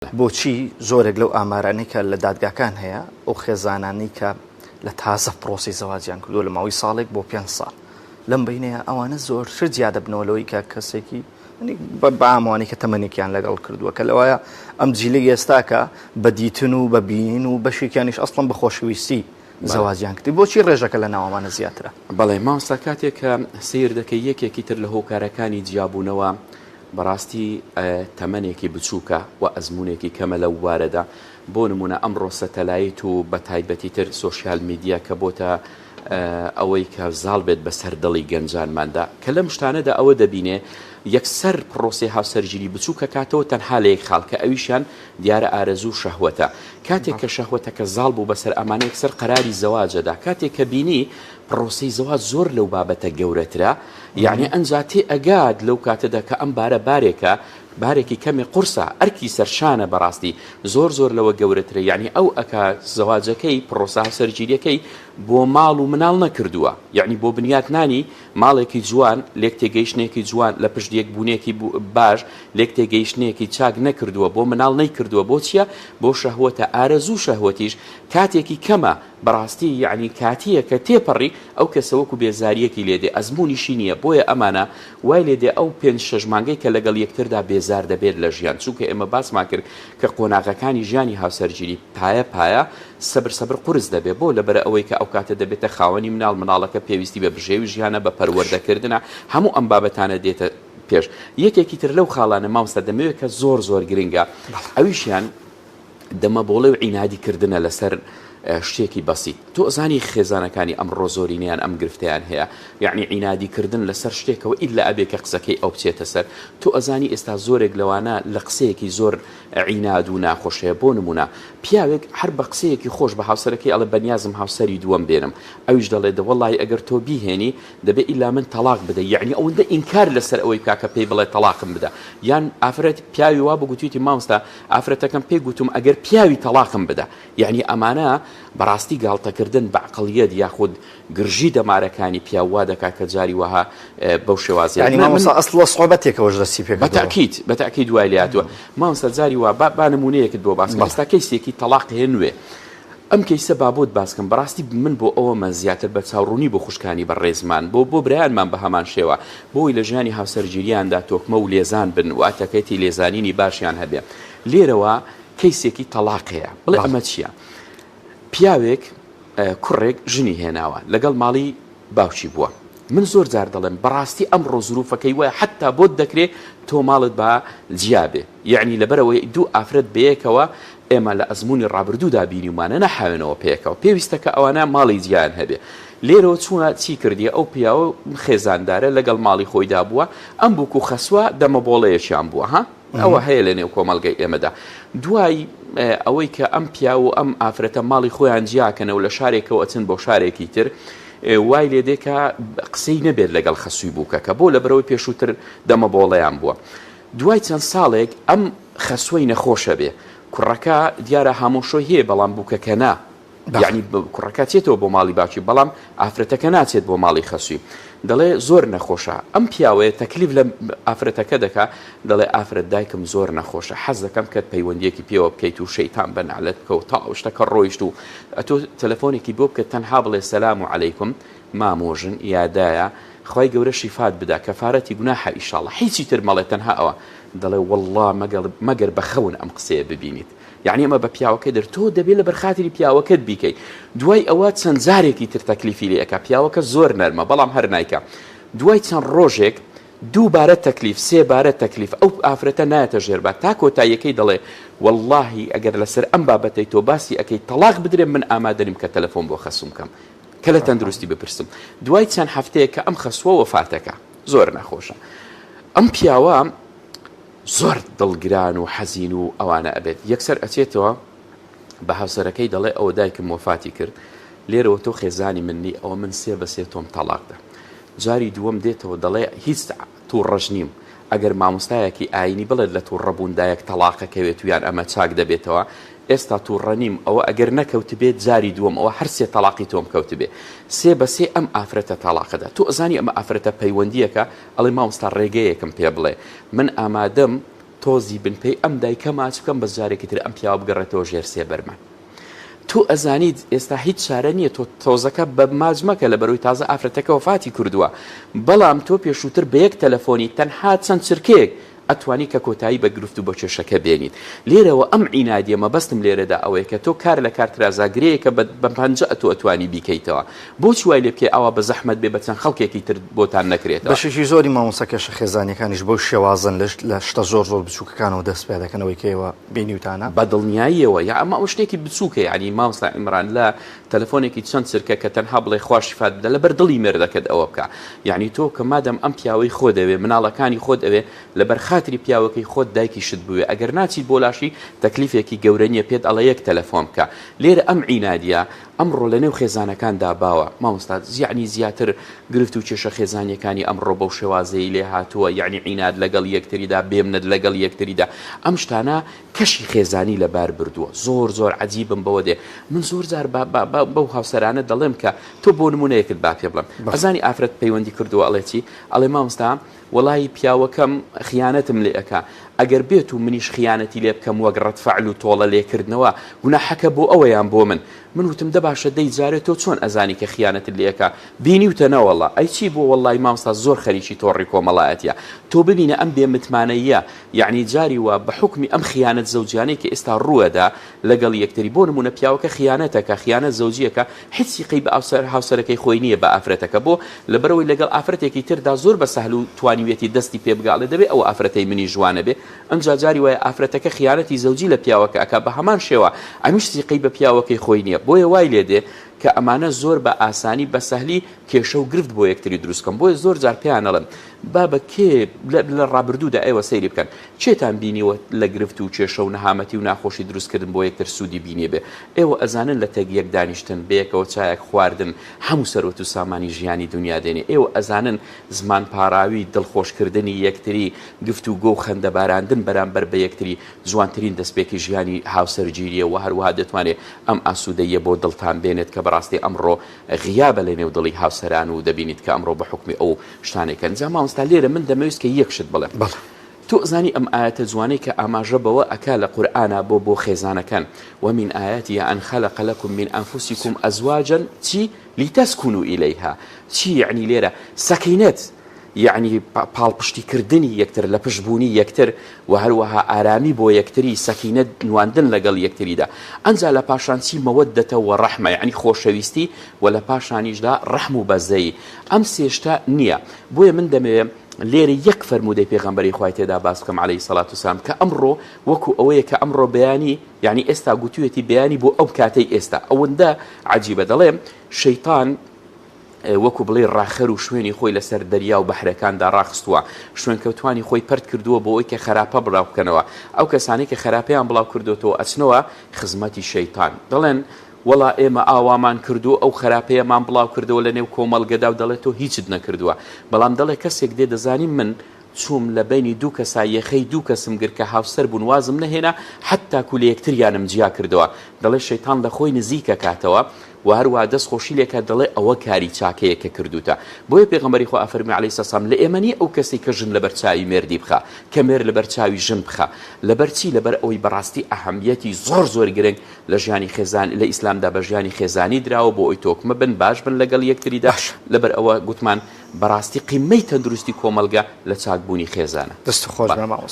بۆچی زۆرێک لەو ئامارانەی کە لە دادگاکان هەیە ئەو خێزانانەی کە لە تازە پرۆسی زەواجیان کردووە لە ماوەی ساڵێک بۆ پێ ساڵ لەم بینەیە ئەوانە زۆرتر جیا دەبنەوە لەوەی کە کەسێکی بە ئاموانی کە تەمەنێکیان لەگەڵ کردووە کە لەوایە ئەم جیلی ئێستاکە بە دیتن و بە بینین و بەشێکیانیش ئەسڵەن بە خۆشەویستی زەواجیان کرد بۆچی ڕێژەکە لە ناوەمانە زیاترە؟ بەڵێ مامۆستا کاتێک کە سیر دەکەی یەکێکی تر لە هۆکارەکانی جیابوونەوە بەڕاستی تەمەنێکی بچووکە و ئەزموونێکی کەمە لەو بوارەدا، بۆ نموونە ئەمڕۆ سەتەلایت و بە تایبەتی تر سۆشیال میدیا کە بۆتە ئەوەی کە زاڵ بێت بەسەر دڵی گەنجانماندا کە لەم شتانەدا ئەوە دەبینێ یەکسەر پڕۆسەی هاوسەرگیری بچووک ئەکاتەوە تەنها لە یەک خاڵ کە ئەویشیان دیارە ئارەزوو و شەهوەتە کاتێک کە شەهوەتەکە زاڵ بوو بەسەر ئەمانە یەکسەر قەراری زەواجەدا کاتێک کە بینی پڕۆسەی زەواج زۆر لەو بابەتە گەورەترە یەعنی ئەنجا تێ ئەگات لەو کاتەدا کە ئەم بارە بارێکە بارێکی کەمێ قورسە ئەرکی سەرشانە بەڕاستی زۆر زۆر لەوە گەورەترە یەعنی ئەو ئەکا زەواجەکەی پڕۆسە هاوسەرگیریەکەی بۆ ماڵ و مناڵ نەکردووە یەعنی بۆ بنیات نانی ماڵێکی جوان لێک تێگەیشتنێکی جوان لە پشت یەک بوونێکی باش لێک تێگەیشتنێکی چاک نەکردووە بۆ مناڵ نەیکردووە بۆ چیە بۆ شەهوەتە ئارەزوو شەهوەتیش کاتێکی کەمە بەڕاستی یەعنی کاتیە کە تێپەڕی ئەو کەسە وەکو بێزاریەکی لێ دێ ئەزموونیشی نیە بۆیە ئەمانە وای لێ دێ ئەو پێنج شەش مانگەی کە لەگەڵ یەکتردا بێزار دەبێت لە ژیان چونکە ئێمە باسمان کرد کە قۆناغەکانی ژیانی هاوسەرگیری پایە پایە سەبر سەبر قورس دەبێ بۆ لەبەرە ئەوەی کە ئەو کاتە دەبێتە خاوەنی مناڵ مناڵەکە پێویستی بە بژێوی ژیانە بە پەروەردە کردنە هەموو ئەم بابەتانە دێتە پێش یەکێکی تر لەو خاڵانە مامۆستا دەمەوێت کە زۆر زۆر گرنگە ئەویشیان دەمەبۆڵێ و عینادی کردنە لەسەر شتێکی بەسیت. تۆ ئەزانی خێزانەکانی ئەمڕۆ زۆرینەیان ئەم گرفتەیان هەیە یەعنی عینادی کردن لەسەر شتێکەوە ئیلا ئەبێ کە قسەکەی ئەو بچێتە سەر. تۆ ئەزانی ئێستا زۆرێک لەوانە لە قسەیەکی زۆر عیناد و ناخۆش هەیە بۆ نمونە پیاوێک هەر بە قسەیەکی خۆش بە هاوسەرەکەی ئەڵێ بەنیازم هاوسەری دووەم بێنم ئەویش دەڵێ دە وەڵاهی ئەگەر تۆ بیهێنی دەبێ ئیلا من تەڵاق بدەی یەعنی ئەوەندە ئینکار لەسەر ئەوەی بکا کە پێی بڵێ تەڵاقم بدە یان ئافرەت پیاوی وا بوو گوتویتی مامۆستا ئافرەتەکەم پێی گوتوم ئەگەر پیاوی تەڵاقم بدە یەعنی ئەمانە بەڕاستی گاڵتەکردن بە عەقڵیەت یاخود گرژی دەمارەکانی پیاو وا دەکات کە جاری وەها بەو شێوازەیە یانی مامۆستا ئەسڵ لە سوعبەتێکەوەش دەستی پێ کردووە. بەتەئکید بەتەئکید وای لێ هاتووە مامۆستا جاری وا با با نموونەیەکت بۆ باس کەم ئێستا کەیسێکی تەڵاق هەیە نوێ ئەم کەیسە با بۆت باس کەم بەڕاستی من بۆ ئەوەمە زیاتر بە چاوڕوونی بۆ خوشکانی بەڕێزمان بۆ بۆ برایانمان بە هەمان شێوە بۆی لە ژیانی هاوسەرگیریاندا تۆکمە و لێزان بن و ئەتەکێتی لێزانینی باشیان هەبێ لێرەوە کەیسێکی تەڵاق هەیە بڵێ ئەمە چییە پیاوێک کوڕێک ژنی هێناوە لەگەڵ ماڵی باوکی بووە من زۆر جار دەڵێم بەڕاستی ئەمڕۆ زروفەکەی وایە حەتا بۆت دەکرێ تۆ ماڵت با جیا بێ یەعنی لەبەرئەوەی دوو ئافرەت بەیەکەوە ئێمە لە ئەزموونی ڕابردوودا بینیومانە نەحاوێنەوە پێکەوە پێویستە کە ئەوانە ماڵی جیایان هەبێ لێرەوە چووە چی کردیە ئەو پیاوە خێزاندارە لەگەڵ ماڵی خۆیدا بووە ئەم بووک و خەسوە دەمەبۆڵەیەکیان بووە ها ئەوە هەیە لە نێو کۆمەڵگەی ئێمەدا. دوای ئەوەی کە ئەم پیاو و ئەم ئافرەتە ماڵی خۆیان جیاکەنەوە لە شارێکەوە ئەچن بۆ شارێکی تر وای لێ دێ کە قسەی نەبێت لەگەڵ خەسووی بووکەکە بۆ لەبەرەوەی پێشووتر دەمەبۆڵەیان بووە. دوای چەند ساڵێک ئەم خەسوەی نەخۆشە بێ کوڕەکە دیارە هامۆشۆی هەیە بەڵام بووکەکە نا. یەعنی کوڕەکە چێتەوە بۆ ماڵی باوکی بەڵام ئافرەتەکە ناچێت بۆ ماڵی خەسوی دەڵێ زۆر نەخۆشە ئەم پیاوەیە تەکلیف لە ئافرەتەکە دەکا دەڵێ ئافرەت دایکم زۆر نەخۆشە حەز دەکەم کە پەیوەندیەکی پێوە بکەیت و شەیتان بە نەعلەت بکە و تا شتەکە ڕۆیشت و ئەتۆ تەلەفۆنێکی بۆ بکە تەنها بڵێ سەلام و عەلەیکم مامۆژن یا دایە خوای گەورە شیفات بدا کەفارەتی گوناحە ئیشاڵڵا هیچی تر مەڵێ تەنها ئەوە دەڵێ وەڵڵا مەگەر بە خەون ئەم قسەیە ببینیت یەعنی ئەمە بە پیاوەکەی دەر تۆ دەبێ لەبەر خاتری پیاوەکەت بیکەی دوای ئەوە چەند جارێکی تر تەکلیفی لێ ئەکا پیاوەکە زۆر نەرمە بەڵام هەر نایکا دوای چەند ڕۆژێک دووبارە تەکلیف سێ بارە تەکلیف ئەو ئافرەتە نایەتە ژێر بار تا کۆتاییەکەی دەڵێ وەڵڵاهی ئەگەر لەسەر ئەم بابەتەی تۆ باسی ئەکەی تەڵاق بدرێم من ئامادە نیم کە تەلەفۆن بۆ خەسوم کەم کە لە تەندروستی بپرسم دوای چەند هەفتەیەک کە ئەم خەسوە وەفاتەکە زۆر ناخۆشە ئەم پیاوە زۆر دڵگران و حەزین و ئەوانە ئەبێت یەکسەر ئەچێتەوە بە هاوسەرەکەی دەڵێ ئەوە دایکم وەفاتی کرد لێرەوە تۆ خێزانی منی ئەوە من سێ بە سێ تۆم تەڵاق دا جاری دووەم دێتەوە دەڵێ هیچ توڕەش نیم ئەگەر مامۆستایەکی ئاینی بڵێت لە توڕەبوون دایەک تەڵاقەکەوێت و یان ئەمە چاک دەبێتەوە ئێستا توڕە نیم ئەوە ئەگەر نەکەوتبێت جاری دووەم ئەوە هەر سێ تەڵاقی تۆم کەوتبێ سێ بە سێ ئەم ئافرەتە تەڵاقەدا تۆ ئەزانی ئەمە ئافرەتە پەیوەندیەکە ئەڵێ مامۆستا ڕێگەیەکم پێ بڵێ من ئامادەم. تۆزی بن پێی ئەم دایکە ماچ بکەم بەس جارێکی تر ئەم پیاوە بگەڕێتەوە ژێر سێبەرمان. تۆ ئەزانیت ئێستا هیچ چارە نییە تۆ تۆزەکە بە ماچ مەکە لە بەرەوەی تازە ئافرەتەکە وەفاتی کردووە بەڵام تۆ پێشووتر بە یەک تەلەفۆنی تەنها چەند چرکەیەک ئەتوانی کە کۆتایی بە گرفت و بە کێشەکە بێنیت لێرەوە ئەم عینادیە مەبەستم لێرەدا ئەوەیە کە تۆ کار لە کار ترازا گرێیەکە بە بە پەنجە ئەتۆ ئەتوانی بیکەیتەوە بۆچی وای لێ بکەی ئاوا بە زەحمەت بێ بە چەند خەڵکێکی تر بۆتان نەکرێتەوە. بەشێکی زۆری مامۆستا کێشە خێزانیەکانیش بەو شێوازەن لە لە شتە زۆر زۆر بچوکەکانەوە دەست پێ دەکەن ئەوەی کە ئێوە بینیوتانە. بە دڵنیاییەوە یا ئەمە ئەو شتێکی بچوکە یانی مامۆستا عیمران لە تەلەفۆنێکی چەند چرکە کە تەنها بڵێ خوا شیفات بدا لەبەر دڵی مێردەکەت ئەوە بکە یانی تۆ کە مادەم ئەم پیاوەی خۆت ئەوێ مناڵەکانی خۆت ئەوێ لەبەر خاتری پیاوەکەی خۆت دایکیشت بوێ ئەگەر ناچیت بۆ لاشی تەکلیفێکی گەورە نیە پێت ئەڵێ یەک تەلەفۆن بکە لێرە ئەم عینادیە ئەمڕۆ لە نێو خێزانەکاندا باوە مامۆستا یەعنی زیاتر گرفت و کێشە خێزانیەکانی ئەمڕۆ بەو شێوازەی لێ هاتووە یەعنی عیناد لەگەڵ یەکتریدا بێمنەت لەگەڵ یەکتریدا ئەم شتانە کەشی خێزانی لەبار بردووە زۆر زۆر عەجیبم بەوە دێ من زۆر جار بەو هاوسەرانە دەڵێم کە تۆ بۆ نمونەیەکت با پێ بڵێم ئەزانی ئافرەت پەیوەندی کردووە ئەڵێ چی ئەڵێ مامۆستا وەڵایی پیاوەکەم خیانەتم لێ ئەکا ئەگەر بێت و منیش خیانەتی لێ بکەم وەک ڕەد فەعل و تۆڵە لێکردنەوە گوناحەکە بۆ ئەوە یان بۆ من من وتم دە باشە دەی جارێ تۆ چۆن ئەزانی کە خیانەتت لێ ئەکا بینیوتە نەوەڵا ئەی چی بۆ وەڵای مامۆستا زۆر خەریکی تۆڕی کۆمەڵایەتیە تۆ ببینە ئەم بێ متمانەییە یەعنی جاری وا بە حوکمی ئەم خیانەت زەوجیانەی کە ئێستا ڕووئەدا لەگەڵ یەکتری بۆ نموونە پیاوەکە خیانەتەکە خیانەت زەوجیەکە هیچ سیقەی بە ئاوسەر هاوسەرەکەی خۆی نییە بە ئافرەتەکە بۆ لەبەرئەوەی لەگەڵ ئافرەتێکی تردا زۆر بە سەهل و توانیویەتی دەستی پێ بگا ئەڵێ دەبێ ئەو ئافرەتەی منیش وانەبێ ئنجا جاری وایە ئافرەتەکە خیانەتی زەوجی لە پیاوەکە ئەکا بە هەمان شێوە ئەمیش سیقەی بە پیاوەکەی خۆی نییە بۆیە وای لێ دێ کە ئەمانە زۆر بە ئاسانی بە سەهلی کێشە و گرفت بۆ یەکتری دروست کەن بۆیە زۆر جار پێیان ئەڵێم بابە کێ لە ڕابردوودا ئێوە سەیری بکەن کێتان بینیوە لە گرفت و کێشە و نەهامەتی و ناخۆشی دروست کردن بۆ یەکتر سوودی بینیبێ ئێوە ئەزانن لە تەک یەک دانیشتن بەیەکەوە چایەک خواردن هەموو سەروەت و سامانی ژیانی دونیا دێنێ ئێوە ئەزانن زمان پاراوی دڵخۆش کردنی یەکتری گفت و گۆ و خەندە باراندن بەرامبەر بە یەکتری جوانترین دەستپێکی ژیانی هاوسەرگیریە وە هەروەها دەتوانێ ئەم ئاسوودەییە بۆ دڵتان بێنێت کە بەڕاستی ئەمڕۆ غیابە لە نێو دڵی هاوسەران و دەبینیت کە ئەمڕۆ بە حوکمی ئەو شتانەی کەن جا مامۆستا لێرە من دەمەویست کە یەک شت بڵێم بەڵێ. تۆ ئەزانی ئەم ئایەتە جوانەی کە ئاماژە بەوە ئەکا لە قورئانا بۆ بۆ خێزانەکان ومن آیاته ان خلق لکم من انفسکم ازواجا چی لتسکنوا الیها چی یەعنی لێرە سەکینەت یەعنی پاڵپشتی کردنی یەکتر لە پشت بوونی یەکتر و هەروەها ئارامی بۆ یەکتری سەکینەت نواندن لەگەڵ یەکتریدا ئەنجا لە پاشان چی مەوەدەتە و ڕەحمە یەعنی خۆشەویستی و لە پاشانیشدا ڕەحم و بەزەیی ئەم سێ شتە نییە بۆیە من دەمەوێ لێرە یەک فەرموودەی پێغەمبەری خوای تێدا باس بکەم عەلەیهی سەڵات وسلام کە ئەمڕۆ وەکو ئەوەیە کە ئەمڕۆ بەیانی یعنی ئێستا گوتویەتی بەیانی بۆ ئەو کاتەی ئێستا ئەوەندە عەجیبە دەڵێ شەیتان وەکو بڵێی ڕاخەر و شوێنی خۆی لەسەر دەریا و بەحرەکاندا ڕاخستووە، شوێنکەوتوانی خۆی پەرت کردووە بۆ ئەوەی کە خەراپە بڵاو بکەنەوە، ئەو کەسانەی کە خەراپەیان بڵاو کردۆتەوە ئەچنەوە خزمەتی شەیتان دەڵێن وەڵا ئێمە ئاوامان کردو ئەو خەراپەیەمان بڵاو کردەوە لە نێو کۆمەڵگەدا و دەڵێ تۆ هیچت نەکردووە بەڵام دەڵێ کەسێک دێ دەزانی من چووم لە بەینی دوو کەسا یەخەی دوو کەسم گرت کە هاوسەر بوون وازم نەهێنا حەتتاکو لە یەکتریانم جیا کردەوە دەڵێ شەیتان لە خۆی نزیک ئەکاتەوە وە هەروەها دەست خۆشی لێ کات دەڵێ ئەوە کاری چاکەیە کە کردووتە بۆیە پێغەمبەری خوا ئەفەرموێ علیە سلام لە ئێمە نیە ئەو کەسەی کە ژن لەبەر چاوی مێردی بخا کە مێرد لەبەر چاوی ژن بخا لەبەر چی لەبەر ئەوەی بەڕاستی ئەهەمیەتی زۆر زۆر گرنگ لە ژیانی خێزان لە ئیسلامدا بە ژیانی خێزانی دراوە بۆ ئەوی تۆکمە بن باش بن لەگەڵ یەکتریدا لەبەر ئەوە گوتمان بەڕاستی قیمەی تەندروستی کۆمەڵگە لە چاک بوونی خێزانە. دەست خۆش بێ مامۆستا.